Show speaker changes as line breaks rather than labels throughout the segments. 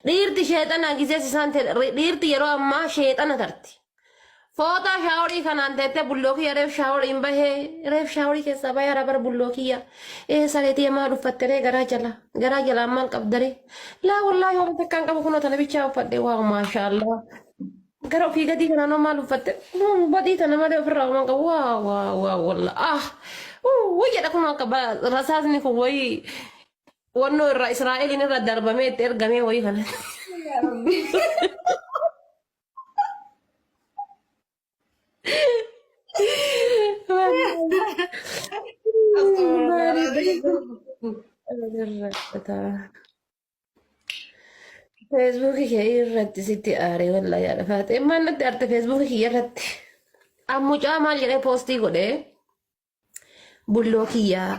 Dhiirti sheexana gizees isaan dhiirti yeroo ammaa sheexana tarti. Fooxaa shaaworii kanaan teettee bulloo kiyya reef shaaworiin bahee reef shaaworii keessaa bahee hara bara bulloo kiyya ee sareetii maal uffatte ree garaa jala garaa jalaan maal qabda ree laa wallaahi hooma takkaan qabu kunoo tana bichaa uffadhe waaw maashaallah gara ofii gadii kanaan hoo maal uffatte badii tana malee ofirraa hooma qabu waaw waaw waaw wallaa ah wuu jedha kun akka rasaasni kun wayii Wannoo irraa Israa'eliin irra darbamee itti ergamee wayii kana.
Yaa Rabbi.
Feesbuukii kee irratti sitti aaree wallaahi yaada faatee maal natti aarte feesbuukii kiyya irratti. Ammucaa maal jedhee poostii godhee bulloo kiyyaa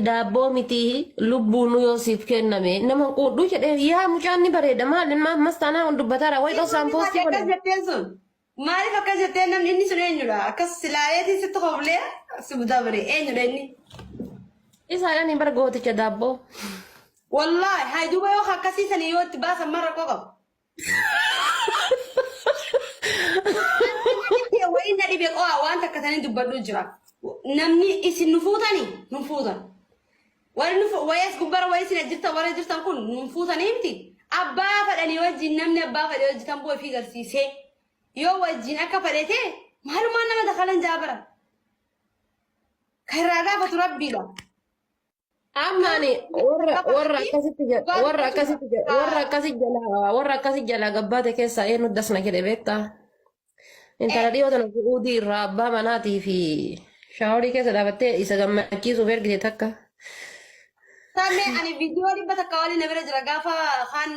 Daabboo miti lubbuunuu yoo siif kenname nama hin quudhuu jedhee yaa mucaan ni bareeda maal inni ammas taanaa kun dubbataara wayi dhoksaan
Eenyuun
poostii
akkas
godhan.
jetteen sun? Maaliif akkas jetteen namni inni sun eenyudha? Akkas silaaleetiin sitti koflee si dabre eenyudha inni?
Isaadhaan hin bara gooticha daabboo.
Wallaahi hay duuba yoo akkasii sanii yoo itti baasan mara rakkoo qabu. Wayi na dhibe qo'a waan takka tanii dubbadhu jira. Namni isin nu fuutani nu fuutan. Warri nu wayi as gubbara wayi isin jirtan warri jirtan kun nu fuutanii miti. Abbaa fedhanii wajjin namni abbaa fedhe wajjin tamboo ofii garsiisee yoo wajjin akka fedhe ta'e maalumaan nama dakalan jaabara. Kan irraa gaafatu rabbiidha.
Amma ani warra warra akkasitti warra akkasitti warra akkasi jala warra akkasi jala gabbaate keessaa eenyu das na jedhe beektaa? Intala dhiyoo tana Su'uudii irraa abbaa manaatii fi shaaworii keessa dhaabattee isa gammachiisuuf ergite takka.
Sammee ani viidiyoo 100 waliin na bira jira gaafa kaan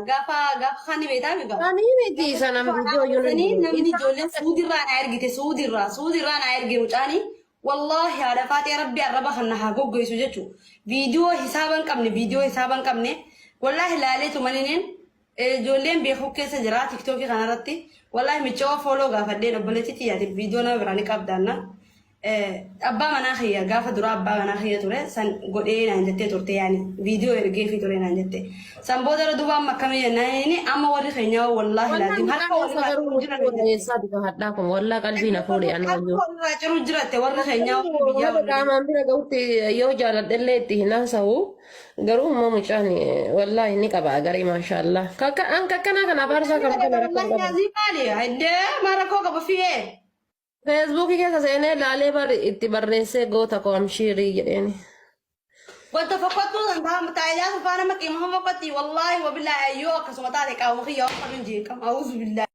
gaafa gaafa kaan ni beektaa miga.
Ani miti sana viidiyoo iyyuu
Sanii namni ijoolleen suudirraa na ergite suudirraa suudirraa na erge mucaanii Wallaahi haadha faaxee rabbi arraba kan na haa goggoysu jechu viidiyoo hisaaba hin qabne viidiyoo hisaaba hin qabne wallaahi laaleetu maniniin ijoolleen beeku keessa jira tiktookii kanarratti wallaahi miccoo fooloo gaafadheen obboleettii tiyyaatiin viidiyoo nama biraa ni qabdaanna abbaa manaa kiyya gaafa duraa abbaa manaa kiyya ture san godhee naan jettee turte yaani viidiyoo ergeefii ture naan jette san booda irra duuba amma akkamii jennaan inni amma warri keenyaa wallaahi
Wallaan
laaziim harka
mucaan
walirraa
eessa garuu
ciruu jiran
mucaa eessaa dhufa hadhaa kun wallaa qalbii na fuudhe ana
harka
wayyoo.
walirraa ciruu jiratte warri keenyaa warri biyyaa
Haga
warri
qaamaan bira gahutti yoo jaaladhellee itti hin haasa'u garuu immoo mucaan wallaahi ni qaba garii maashaallah. Kakka an kakkanaa kana abaarsaa kana kana rakkoo
Wallaahi
qaba.
laaziim maali iddee maa rakkoo qaba fi'ee.
Feesbuukii keessa seenee laalee bar itti barreessee goota koo amshiirii jedheeni.
Wanta fokkottuu san ta'a taayidaa sun faana maqii maha fokkottii wallaahi wabillaahi yoo akkasuma taate qaama kiyya waan qabin jeeqama auzu billaahi.